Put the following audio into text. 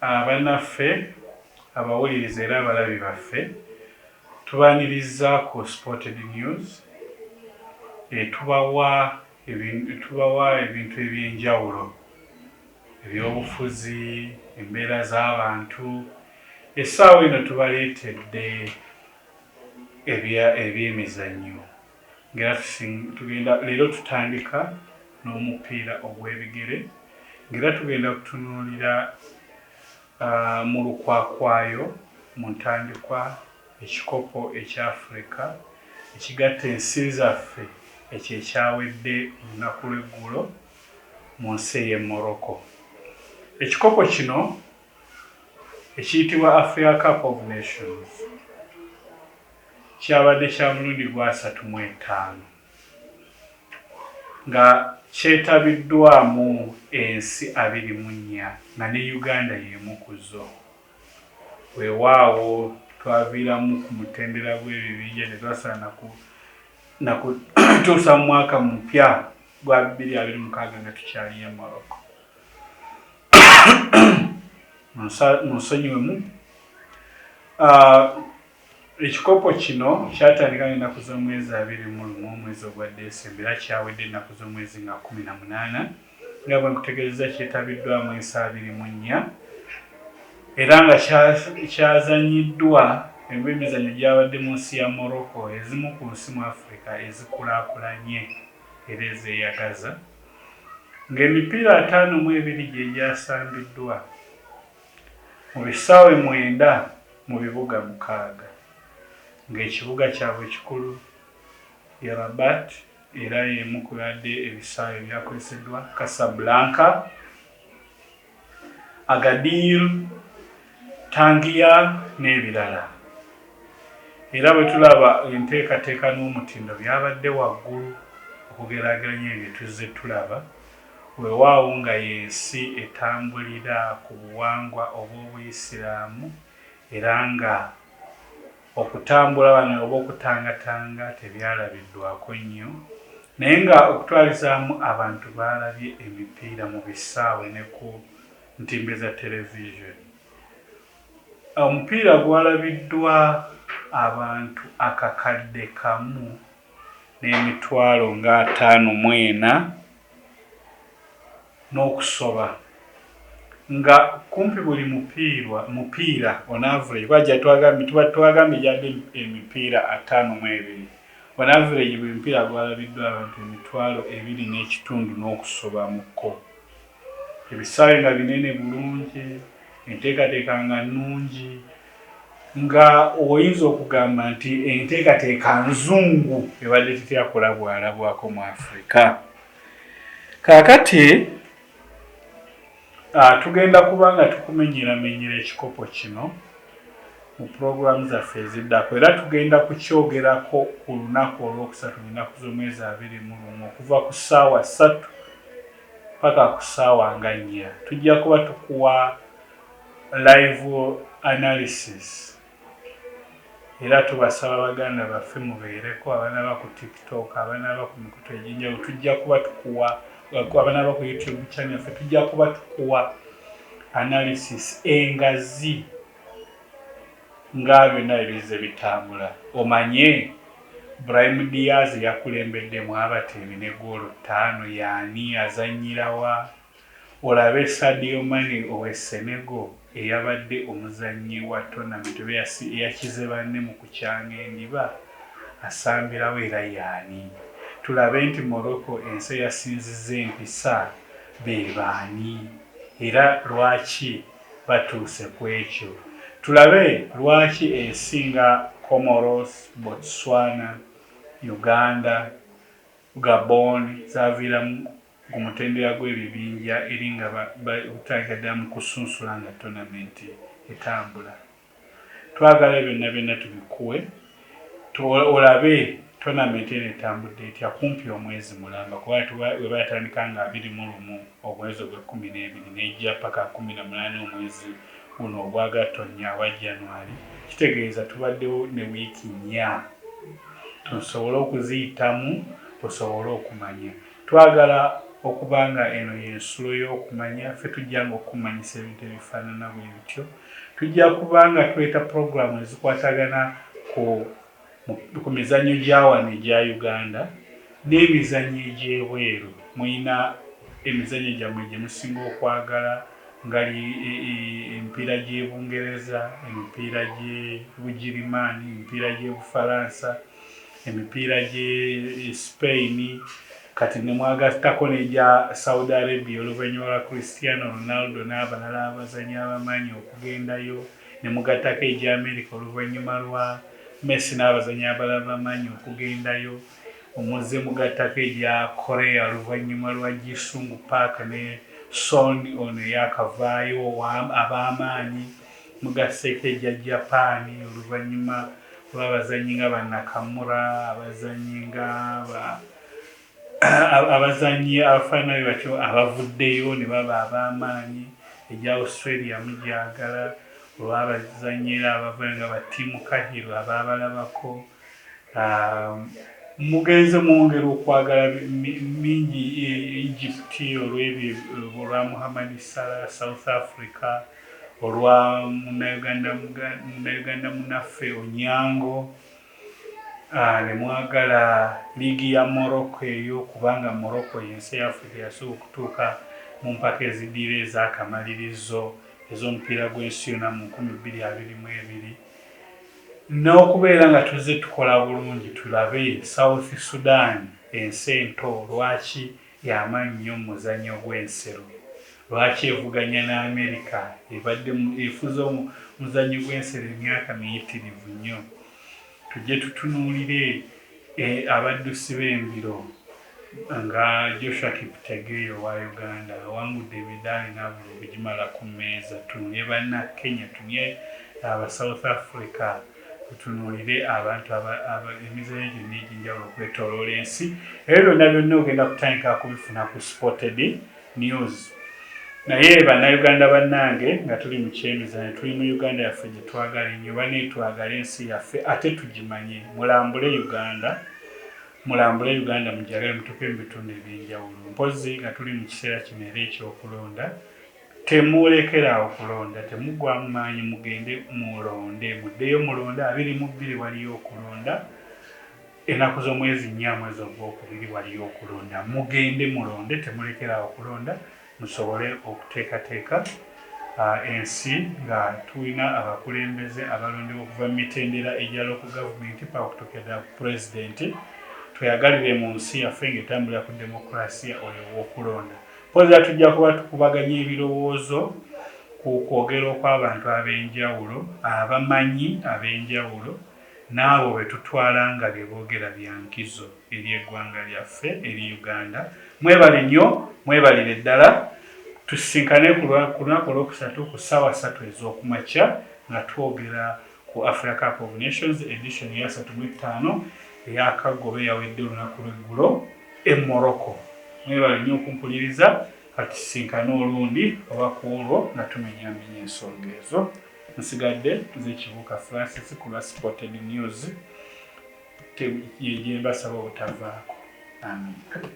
Bannaffe abawuliriza era abalabi baffe, tubaaniriza ku Spotted News. Tubawa ebintu ebyenjawulo, ebyobufuzi, embeera z'abantu. Essaawa eno tubaleetedde ebyemizannyo, ngera tugenda leero tutandika n'omupiira ogw'ebigere, ngera tugenda kutunuulira mu lukwakwayo mu ntandikwa ekikopo ekya Africa ekigatta ensi zaffe, ekyo ekyawedde olunaku lw'eggulo mu nsi ey'e Morocco. Ekikopo kino ekiyitibwa Africa Cup of Nations kyabadde kya mulundi gwa 35 nga kyetabiddwamu ensi 24, nga ne Uganda y'emu ku zo. Weewaawo twaviiramu ku mutendera gw'ebibinja, tetwasaana nakutuusa mu mwaka mupya gwa 2026 nga tukyaliyo Morocco. Munsonyiwemu. Ekikopo kino kyatandika ng'ennaku z'omwezi 21 omwezi ogwa Desemba, era kyawedde ennaku z'omwezi nga 18. Nga bwe nkutegeezezza, kyetabiddwamu ensi 24 era nga kyazanyiddwa emizannyo gyabadde mu nsi ya Morocco, ezimu ku nsi mu Africa ezikulaakulanye era ezeeyagaza, ng'emipiira 52 gye gyasambiddwa mu bisaawe 9 mu bibuga 6, ng'ekibuga kyabwe ekikulu ye Rabat, era y'emu ku bibadde ebisaawe ebyakozeseddwa, Casablanca, Agadir, Tangier n'ebirala. Era bwe tulaba enteekateeka n'omutindo byabadde waggulu okugeraageranya ebyo bye tuzze tulaba. Weewaawo nga y'ensi etambulira ku buwangwa obw'Obuyisiraamu era nga okutambula wano oba okutangatanga tebyalabiddwaako nnyo, naye nga okutwalizaamu abantu baalabye emipiira mu bisaawe ne ku ntimbe za terevizoni. Omupiira gwalabiddwa abantu 1,054,000 n'okusoba, nga kumpi buli mupiira on average kuba twagambye, tuba twagambye gyadde emipiira 52, on average buli mupiira gwalabiddwa abantu 2,500 n'okusobamukko. Ebisaawe nga binene bulungi, enteekateeka nga nnungi, nga oyinza okugamba nti enteekateeka nzungu ebadde tetera kulabwalabwako mu Africa. Kaakati tugenda kuba nga tukumenyeramenyera ekikopo kino mu pulogulaamu zaffe eziddako, era tugenda kukyogerako ku lunaku olwokusatu, ennaku z'omwezi 21, okuva ku ssaawa 3 paka ku ssaawa nga 4. Tujja kuba tukuwa live analysis, era tubasaba baganda baffe mubeereko, abanaba ku TikTok, abanaba ku mikutu egy'enjawulo, tujja kuba tukuwa, abanaba ku YouTube channel yaffe, tujja kuba tukuwa analysis engazi nga byonna ebizze bitambula. Omanye Brahim Diaz yakulembeddemu abateebi ne goolo 5 yaani, azannyirawa? Olabe Sadio Mane owe Senegal eyabadde omuzannyi wa tournament oba eyakize banne mu kukyanga endiba asambirawo era yaani? Tulabe nti Morocco, ensi eyasinzizza empisa, be baani era lwaki batuuse ku ekyo? Tulabe lwaki ensi nga Comoros, Botswana, Uganda, Gabon zaviiramu ku mutendera gw'ebibinja eri nga batandika ddala mu kusunsula nga tournament etambula. Twagala byonna byonna tubikuwe, olabe tournament eno etambudde etya kumpi omwezi mulamba, kuba weba yatandika nga 21 omwezi ogw'e-12 nejja paka 18 omwezi guno ogwa Gatonnya oba January. Kitegeeza tubaddewo ne wiiki 4 tusobole okuziyitamu, osobole okumanya. Twagala Okuba nga eno y'ensulo y'okumanya, ffe tujjanga okukumanyisa ebintu ebifaanana bwe bityo. Tujja kuba nga tuleeta pulogulaamu ezikwatagana ku ku mizannyo gya wano egya Uganda n'emizannyo egy'ebweru. Mulina emizannyo gyammwe gye musinga okwagala nga emipiira gy'e Bungereza, emipiira gy'e Bugirimaani, emipiira gy'e Bufalansa, emipiira gy'e Spain, kati ne mwagattako n'egya Saudi Arabia oluvannyuma lwa Cristiano Ronaldo n'abalala abazannyi ab'amaanyi okugendayo, ne mugattako egya Amerika oluvannyuma lwa Messi n'abazannyi abalala ab'amaanyi okugendayo. Muzze mugattako egya Korea oluvannyuma lwa Jisung Park ne Son ono eyakavaayo ab'amaanyi. Mugasseeko egya Japan oluvannyuma lw'abazannyi nga ba Nakamura, abazannyi nga ba abazannyi abafaanana bwe batyo abavuddeyo ne baba ab'amaanyi. Egya Australia mugyagala olw'abazannyi era abavayo nga ba Tim Cahill abaabalabako. Mugenze mwongera okwagala mingi Egypt olw'ebyo olwa Mohamed Salah, South Africa olwa Munnayuganda munnaffe Onyango. Ne mwagala liigi ya Morocco eyo kubanga Morocco y'ensi ya Africa eyasooka okutuuka mu mpaka eziddirira ez'akamalirizo ez'omupiira gw'ensi yonna mu 2022. N'okubeera nga tuzze tukola bulungi tulabe South Sudan ensi ento lwaki y'amaanyi nnyo mu muzannyo gw'ensero, lwaki evuganya ne Amerika ebadde efuze omuzannyo gw'ensero emyaka miyitirivu nnyo. Tujje tutunuulire abaddusi b'embiro nga Joshua Kiptegei owa Uganda awangudde emidaali n'abula okugimala ku mmeeza. Tunuulire banna Kenya, tunuulire aba South Africa, tutunuulire abantu emizannyo gyonna egy'enjawulo okwetooloola ensi. Ebyo byonna byonna ogenda kutandika kubifuna ku Spotted News. Naye Bannayuganda bannange, nga tuli mu kyemizannyo, tuli mu Uganda yaffe gye twagala ennyo. Banne twagale ensi yaffe ate tugimanye. Mulambule Uganda, mulambule Uganda, mujagale mutuuke mu bitundu eby'enjawulo. Mpozzi nga tuli mu kiseera kino era ekyokulonda, temulekera awo kulonda, temuggwamu maanyi, mugende mulonde, muddeyo mulonde. 22 waliyo okulonda, ennaku z'omwezi 4 mwezi ogwokubiri waliyo okulonda. Mugende mulonde, temulekera awo kulonda, musobole okuteekateeka ensi nga tulina abakulembeze abalondebwa okuva mu mitendera egya local government paka okutuukira ddala ku pulezidenti. Tweyagalire mu nsi yaffe ng'etambulira ku demokulasiya oyo ow'okulonda. Mpozi era tujja kuba tukubaganya ebirowoozo ku kwogera okw'abantu ab'enjawulo, abamanyi ab'enjawulo n'abo be tutwala nga bye boogera bya nkizo eri eggwanga lyaffe, eri Uganda. Mwebale nnyo, mwebalire ddala. Tusisinkane ku lunaku olwokusatu ku ssaawa 3 ez'okumakya nga twogera ku Africa Cup of Nations edition eya 35 eyakaggoba eyawedde olunaku lw'eggulo e Morocco. Mwebale nnyo okumpuliriza. Katusisinkane olundi oba ku olwo nga tumenyamenya ensonga ezo. Nsigadde nze Kibuuka Francis ku lwa Spotted News, gye mbasaba obutavaako. Amiina.